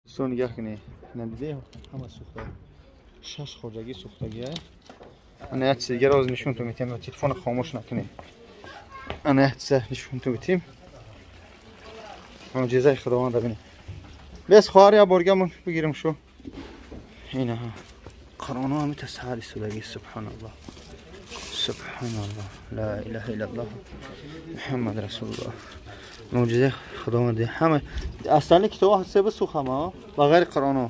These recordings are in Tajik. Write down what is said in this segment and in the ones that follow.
Дӯстон, нигоҳ кунед, надиде, ҳама сӯхта, шаш хоҷагӣ сӯхтагия. Ана як чиз дигар оз нишонтон метиҳам, телефона хомӯш накунед. Ана як чиза нишонтон метиҳем, мӯъҷизаи худованда бинед. Бес хоҳар, як боргамон бигирем шу. Инаҳа қуръоно ҳамита сар истодагӣ. Субҳаналлоҳ, субҳаналлоҳ, ла илаҳа иллаллоҳ, муҳаммад расулуллоҳ. Мӯъҷизаи худованд, ҳама остальные китобҳо се бисӯх, ҳама ба ғайри қуръоно.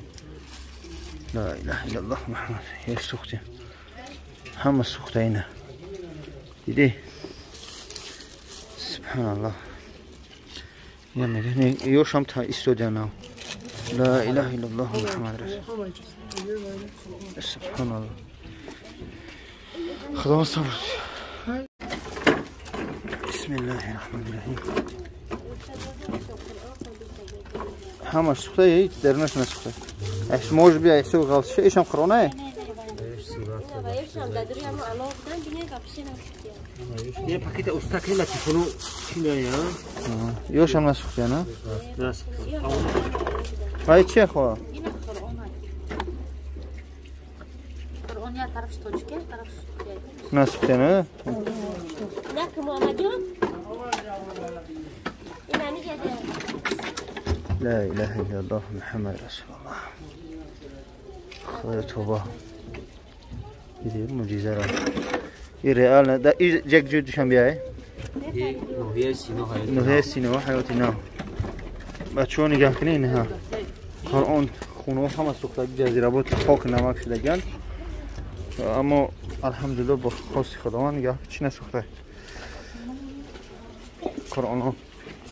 Ла илаҳа иллаллоҳ муҳаммад, як сӯхтем, ҳама сӯхта. Ина дидӣ, субҳаналлоҳ. Ёшам та истодия нав. Ла илаҳа иллаллоҳ муҳаммад расул, субҳаналлоҳ. Худованд сабр. Бисмиллаҳи раҳмони раҳим. Ҳамаш сӯхта, ҳеҷ дарунаш насӯхта. Может би айсу ғалтиша. Ишам қуръонае. Ёшам насӯхта, на ай чия хоҳа. Насӯхта, на. لا إله إلا الله محمد رسول الله. خدای توبه. دیدی معجزه را. این رئال نه دا این جک جو دوشنبه ای. نوحیه سینا حیاتی. نوحیه سینا حیاتی نه. بچه‌ها نگاه کنین ها. قرآن خونه همه سوختگی جزیره بود، خاک نمک شدگن. اما الحمدلله با خاص خداوند نگاه چی نسوخته. قرآن ها.